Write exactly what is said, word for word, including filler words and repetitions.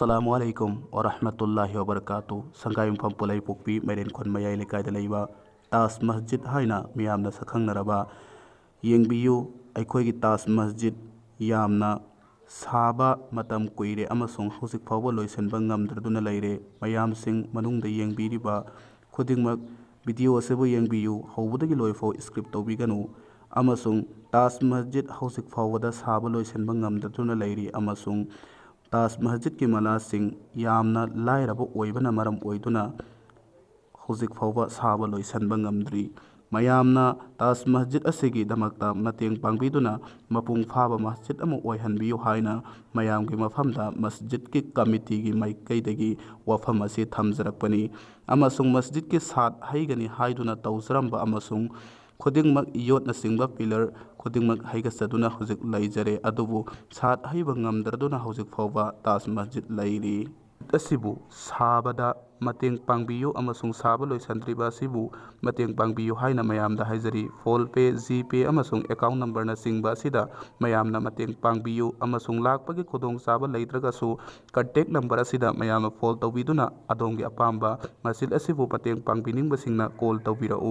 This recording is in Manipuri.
ꯑꯁꯂꯥꯃꯨ ꯑꯂꯩꯀꯨꯝ ꯋꯔꯍꯃꯇꯨꯜꯂꯥꯍꯤ ꯋꯕꯔꯀꯥꯇꯨ꯫ ꯁꯪꯒꯥꯏꯌꯨꯝꯐꯝ ꯄꯣꯂꯩꯄꯣꯛꯄꯤ ꯃꯩꯔꯦꯟꯈꯣꯟ ꯃꯌꯥꯏ ꯂꯩꯀꯥꯏꯗ ꯂꯩꯕ ꯇꯥꯖ ꯃꯁꯖꯤꯗ ꯍꯥꯏꯅ ꯃꯤꯌꯥꯝꯅ ꯁꯛꯈꯪꯅꯔꯕ, ꯌꯦꯡꯕꯤꯌꯨ, ꯑꯩꯈꯣꯏꯒꯤ ꯇꯥꯖ ꯃꯁꯖꯤꯗ ꯌꯥꯝꯅ ꯁꯥꯕ ꯃꯇꯝ ꯀꯨꯏꯔꯦ ꯑꯃꯁꯨꯡ ꯍꯧꯖꯤꯛ ꯐꯥꯎꯕ ꯂꯣꯏꯁꯤꯟꯕ ꯉꯝꯗ꯭ꯔꯗꯨꯅ ꯂꯩꯔꯦ꯫ ꯃꯌꯥꯝꯁꯤꯡ ꯃꯅꯨꯡꯗ ꯌꯦꯡꯕꯤꯔꯤꯕ ꯈꯨꯗꯤꯡꯃꯛ, ꯚꯤꯗꯤꯑꯣ ꯑꯁꯤꯕꯨ ꯌꯦꯡꯕꯤꯌꯨ, ꯍꯧꯕꯗꯒꯤ ꯂꯣꯏꯐꯥꯎ skip ꯇꯧꯕꯤꯒꯅꯨ꯫ ꯑꯃꯁꯨꯡ ꯇꯥꯖ ꯃꯁꯖꯤꯗ ꯍꯧꯖꯤꯛ ꯐꯥꯎꯕꯗ ꯁꯥꯕ ꯂꯣꯏꯁꯤꯟꯕ ꯉꯝꯗ꯭ꯔꯗꯨꯅ ꯂꯩꯔꯤ ꯑꯃꯁꯨꯡ ꯇꯥꯖ ꯃꯁꯖꯤꯗꯀꯤ ꯃꯅꯥꯔꯥꯁꯤꯡ ꯌꯥꯝꯅ ꯂꯥꯏꯔꯕ ꯑꯣꯏꯕꯅ ꯃꯔꯝ ꯑꯣꯏꯗꯨꯅ ꯍꯧꯖꯤꯛ ꯐꯥꯎꯕ ꯁꯥꯕ ꯂꯣꯏꯁꯤꯟꯕ ꯉꯝꯗ꯭ꯔꯤ꯫ ꯃꯌꯥꯝꯅ ꯇꯥꯖ ꯃꯁꯖꯤꯗ ꯑꯁꯤꯒꯤꯗꯃꯛꯇ ꯃꯇꯦꯡ ꯄꯥꯡꯕꯤꯗꯨꯅ ꯃꯄꯨꯡ ꯐꯥꯕ ꯃꯁꯖꯤꯗ ꯑꯃ ꯑꯣꯏꯍꯟꯕꯤꯌꯨ ꯍꯥꯏꯅ ꯃꯌꯥꯝꯒꯤ ꯃꯐꯝꯗ ꯃꯁꯖꯤꯗꯀꯤ ꯀꯃꯤꯇꯤꯒꯤ ꯃꯥꯏꯀꯩꯗꯒꯤ ꯋꯥꯐꯝ ꯑꯁꯤ ꯊꯝꯖꯔꯛꯄꯅꯤ꯫ ꯑꯃꯁꯨꯡ ꯃꯁꯖꯤꯗꯀꯤ ꯁꯥꯠ ꯍꯩꯒꯅꯤ ꯍꯥꯏꯗꯨꯅ ꯇꯧꯖꯔꯝꯕ ꯑꯃꯁꯨꯡ ꯈꯨꯗꯤꯡꯃꯛ ꯌꯣꯠꯅꯆꯤꯡꯕ ꯄꯤꯂꯔ ꯈꯨꯗꯤꯡꯃꯛ ꯍꯩꯒꯠꯆꯗꯨꯅ ꯍꯧꯖꯤꯛ ꯂꯩꯖꯔꯦ, ꯑꯗꯨꯕꯨ ꯁꯥꯠ ꯍꯩꯕ ꯉꯝꯗ꯭ꯔꯗꯨꯅ ꯍꯧꯖꯤꯛ ꯐꯥꯎꯕ ꯇꯥꯖ ꯃꯁꯖꯤꯗ ꯂꯩꯔꯤ꯫ ꯑꯁꯤꯕꯨ ꯁꯥꯕꯗ ꯃꯇꯦꯡ ꯄꯥꯡꯕꯤꯌꯨ ꯑꯃꯁꯨꯡ ꯁꯥꯕ ꯂꯣꯏꯁꯤꯟꯗ꯭ꯔꯤꯕ ꯑꯁꯤꯕꯨ ꯃꯇꯦꯡ ꯄꯥꯡꯕꯤꯌꯨ ꯍꯥꯏꯅ ꯃꯌꯥꯝꯗ ꯍꯥꯏꯖꯔꯤ꯫ PhonePe, GPay ꯑꯃꯁꯨꯡ ꯑꯦꯀꯥꯎꯟ ꯅꯝꯕꯔꯅꯆꯤꯡꯕ ꯑꯁꯤꯗ ꯃꯌꯥꯝꯅ ꯃꯇꯦꯡ ꯄꯥꯡꯕꯤꯌꯨ ꯑꯃꯁꯨꯡ ꯂꯥꯛꯄꯒꯤ ꯈꯨꯗꯣꯡꯆꯥꯕ ꯂꯩꯇ꯭ꯔꯒꯁꯨ ꯀꯟꯇꯦꯛ ꯅꯝꯕꯔ ꯑꯁꯤꯗ ꯃꯌꯥꯝꯅ ꯐꯣꯟ ꯇꯧꯕꯤꯗꯨꯅ ꯑꯗꯣꯝꯒꯤ ꯑꯄꯥꯝꯕ ꯃꯁꯖꯤꯗ ꯑꯁꯤꯕꯨ ꯃꯇꯦꯡ ꯄꯥꯡꯕꯤꯅꯤꯡꯕꯁꯤꯡꯅ ꯀꯣꯜ ꯇꯧꯕꯤꯔꯛꯎ꯫